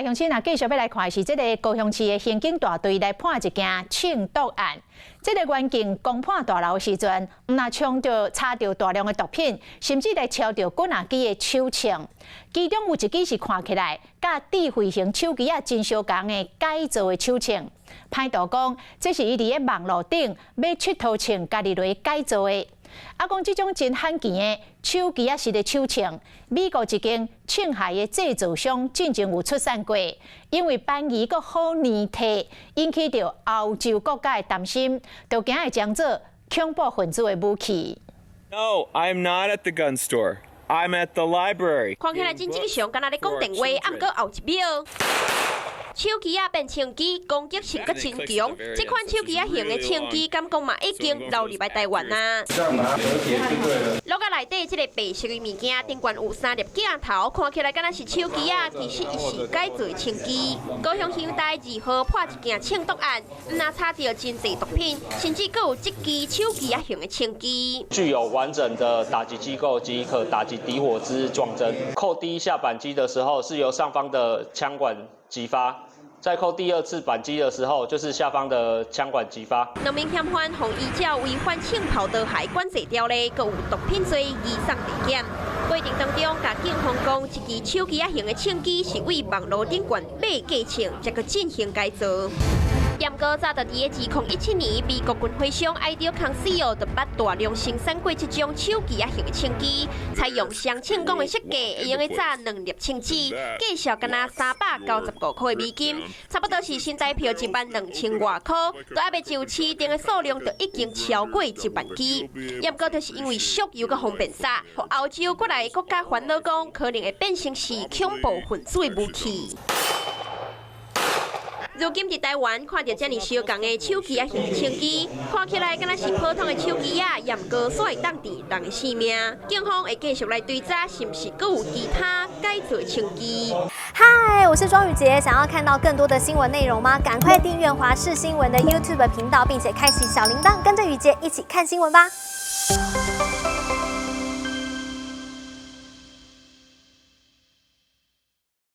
來鄉親啊，繼續欲來看的是這个高雄市的刑警大隊來破一件銃毒案。這个員警攻破大樓的時陣，毋但搶著查著大量的毒品，甚至來抄著幾若支的手槍，其中有一支是看起來佮智慧型手機仔真相仝的改造的手槍。歹徒講，這是伊佇咧網路頂買𨑨迌槍，家己來改造的。啊，講這種真罕見的手機仔式的手槍，美國一間槍械的製造商進前有出產過，因為便宜閣好黏提，引起著歐洲國家的擔心，就驚會將做恐怖分子的武器。 No, I'm not at the gun store. I'm at the library. 看起來真正常，敢若咧講電話，啊毋過後一秒，手機仔變槍支，攻擊性閣真強。這款手機仔型的槍支，敢講嘛已經流入來台灣啊。橐仔內底這个白色的物件，頂懸有三粒鏡頭，看起來敢若是手機仔，其實伊是改造的槍支。高雄刑大2號破一件銃毒案，毋但查著真濟毒品，甚至閣有這支手機仔型的槍支。具有完整的打擊機構及可打擊敵火之裝針。扣第一下扳機的時候，是由上方的槍管擊發；再扣第二次扳機的時候，就是下方的槍管擊發。兩名嫌犯予依照違反槍炮刀械管制條例，閣有毒品罪移送地檢。過程當中，共警方講，這支手機仔型的槍支是佇網路頂懸買價槍，才閣進行改造。毋過早佇咧2017年，美國軍火商愛德康斯奧就捌大量生產過這種手機仔型的槍支，採用雙銃管的設計，會用得炸兩粒槍子，價數敢若395塊美金，差不多是新台票1萬2千外箍，都猶未就市場的數量就已經超過1萬支。毋過就是因為俗又閣方便殺，予歐洲國內國家煩惱講，可能會變成是恐怖分子的武器。如今佇台灣看著遮爾相仝的手機仔型槍支，看起來敢若是普通的手機仔，毋過煞會當致人的性命。警方會繼續來追查，是毋是閣有其他改造槍支？嗨，我是莊宇傑，想要看到更多的新聞內容嗎？趕快訂閱華視新聞的 YouTube 頻道，並且開啟小鈴鐺，跟着宇傑一起看新聞吧。